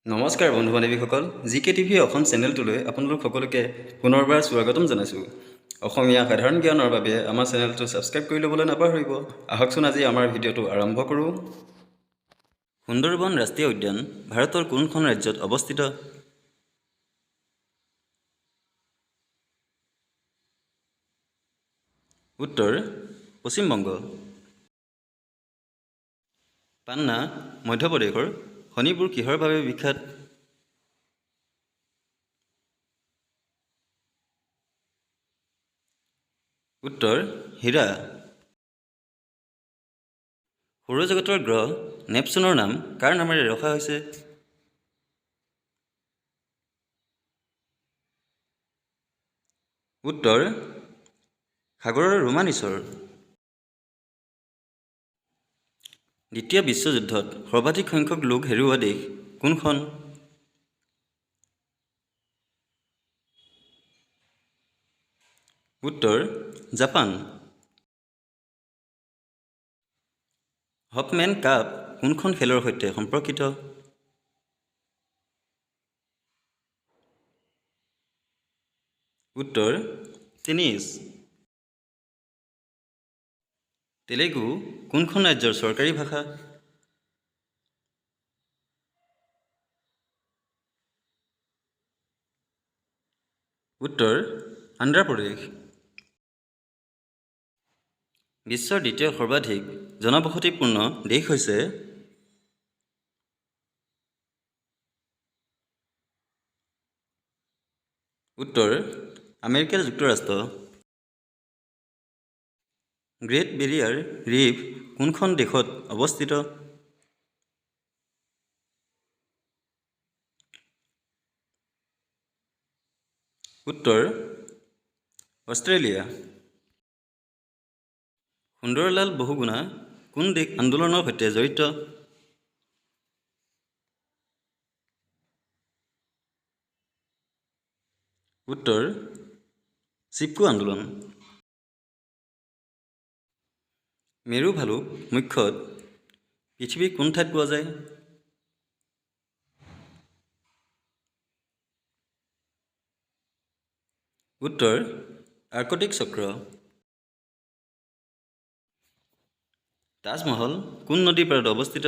নমস্কাৰ বন্ধু বান্ধৱীসকল, জি কে টিভি অসম চেনেলটোলৈ আপোনালোক সকলোকে পুনৰবাৰ স্বাগতম জনাইছোঁ। অসমীয়া সাধাৰণ জ্ঞানৰ বাবে আমাৰ চেনেলটো ছাবস্ক্ৰাইব কৰি ল'বলৈ নাপাহৰিব। আহকচোন, আজি আমাৰ ভিডিঅ'টো আৰম্ভ কৰোঁ। সুন্দৰবন ৰাষ্ট্ৰীয় উদ্যান ভাৰতৰ কোনখন ৰাজ্যত অৱস্থিত? উত্তৰ পশ্চিমবংগ। পান্না মধ্যপ্ৰদেশৰ খনিবোৰ কিহৰ বাবে বিখ্যাত? উত্তৰ হীৰা। সৌৰজগতৰ গ্ৰহ নেপচুনৰ নাম কাৰ নামেৰে ৰখা হৈছে? উত্তৰ সাগৰৰ ৰোমান ঈশ্বৰ। দ্বিতীয় বিশ্বযুদ্ধত সৰ্বাধিক সংখ্যক লোক হেৰুওৱা দেশ কোনখন? উত্তৰ জাপান। হপমেন কাপ কোনখন খেলৰ সৈতে সম্পৰ্কিত? উত্তৰ টেনিছ। তেলেগু কোনখন ৰাজ্যৰ চৰকাৰী ভাষা? উত্তৰ আন্ধ্ৰপ্ৰদেশ। বিশ্বৰ দ্বিতীয় সৰ্বাধিক জনবসতিপূৰ্ণ দেশ হৈছে? উত্তৰ আমেৰিকা যুক্তৰাষ্ট্ৰ। গ্ৰেট বেৰিয়াৰ ৰিফ কোনখন দেশত অৱস্থিত? উত্তৰ অষ্ট্ৰেলিয়া। সুন্দৰলাল বহুগুণা কোন দেশ আন্দোলনৰ সৈতে জড়িত? উত্তৰ চিপকো আন্দোলন। মেৰু ভালুক মুখ্যতঃ পৃথিৱীৰ কোন ঠাইত পোৱা যায়? উত্তৰ আৰ্কটিক চক্ৰ। তাজমহল কোন নদীৰ পাৰত অৱস্থিত?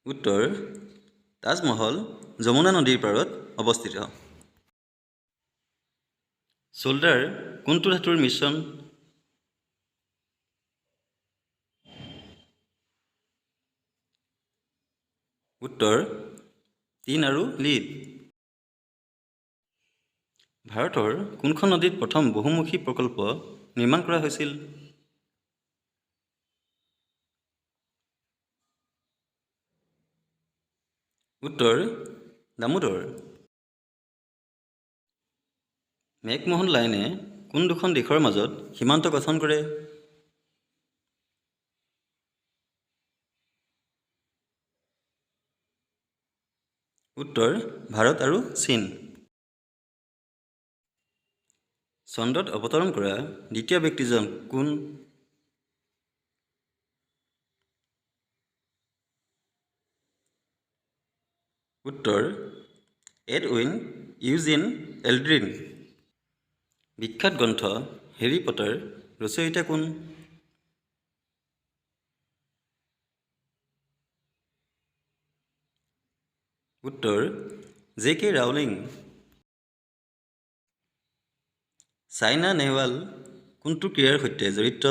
উত্তৰ তাজমহল যমুনা নদীৰ পাৰত অৱস্থিত। চোল্ডাৰ কোনটো ধাতুৰ মিশ্ৰণ? উত্তৰ টিন আৰু লিড। ভাৰতৰ কোনখন নদীত প্ৰথম বহুমুখী প্ৰকল্প নিৰ্মাণ কৰা হৈছিল? উত্তৰ দামোদৰ। মেকমোহন লাইনে কোন দুখন দেশৰ মাজত সীমান্ত গঠন কৰে? উত্তৰ ভাৰত আৰু চীন। চন্দ্ৰত অৱতৰণ কৰা দ্বিতীয় ব্যক্তিজন কোন? উত্তৰ এডউইন ইউজিন এলড্ৰিন। বিখ্যাত গ্ৰন্থ হেৰী পটাৰ ৰচয়িতা কোন? উত্তৰ J K Rowling. Saina Nehwal কোনটো ক্ৰীড়াৰ সৈতে জড়িত?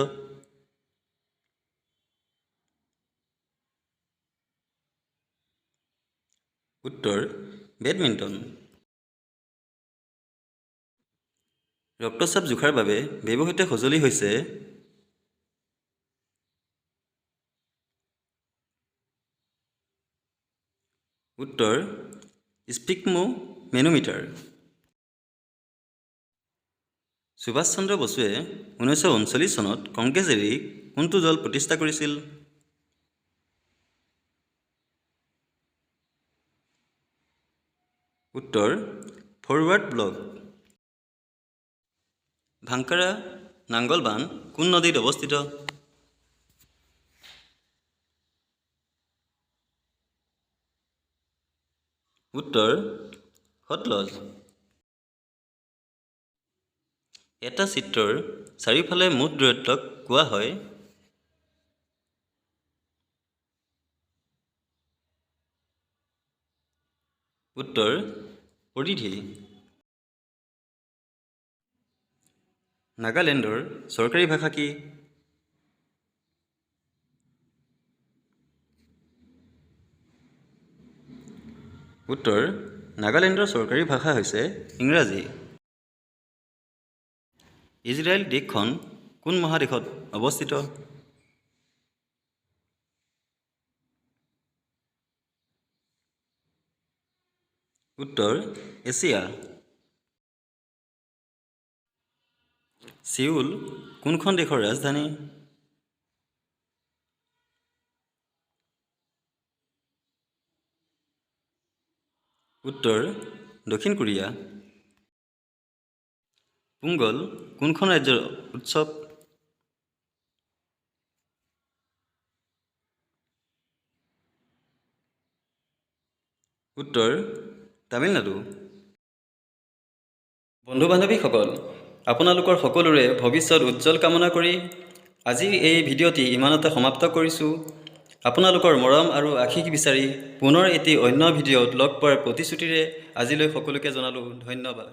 উত্তৰ বেডমিণ্টন। ৰক্তচাপ জোখাৰ বাবে ব্যৱহৃত সঁজুলি হৈছে? উত্তৰ স্ফিগমোমেনোমিটাৰ। সুভাষ চন্দ্ৰ বসুৱে 1939 চনত কংগ্ৰেছ এৰি কোনটো দল প্ৰতিষ্ঠা কৰিছিল? উত্তৰ ফৰৱাৰ্ড ব্লক। ভাংকাৰা নাংগল বান্ধ কোন নদীত অৱস্থিত? উত্তৰ সতলজ। এটা চিত্ৰৰ চাৰিওফালে মুঠ দূৰত্বক কোৱা হয়? উত্তৰ পৰিধি। নাগালেণ্ডৰ চৰকাৰী ভাষা কি? উত্তৰ নাগালেণ্ডৰ চৰকাৰী ভাষা হৈছে ইংৰাজী। ইজৰাইল দেশখন কোন মহাদেশত অৱস্থিত? উত্তৰ এছিয়া। ছিউল কোনখন দেশৰ ৰাজধানী? উত্তৰ দক্ষিণ কোৰিয়া। পোংগল কোনখন ৰাজ্যৰ উৎসৱ? উত্তৰ তামিলনাডু। বন্ধু বান্ধৱীসকল, আপোনালোকৰ সকলোৰে ভৱিষ্যত উজ্জ্বল কামনা কৰি আজিৰ এই ভিডিঅ'টি ইমানতে সমাপ্ত কৰিছোঁ। আপোনালোকৰ মৰম আৰু আশীষ বিচাৰি পুনৰ এটি অন্য ভিডিঅ'ত লগ পোৱাৰ প্ৰতিশ্ৰুতিৰে আজিলৈ সকলোকে জনালোঁ ধন্যবাদ।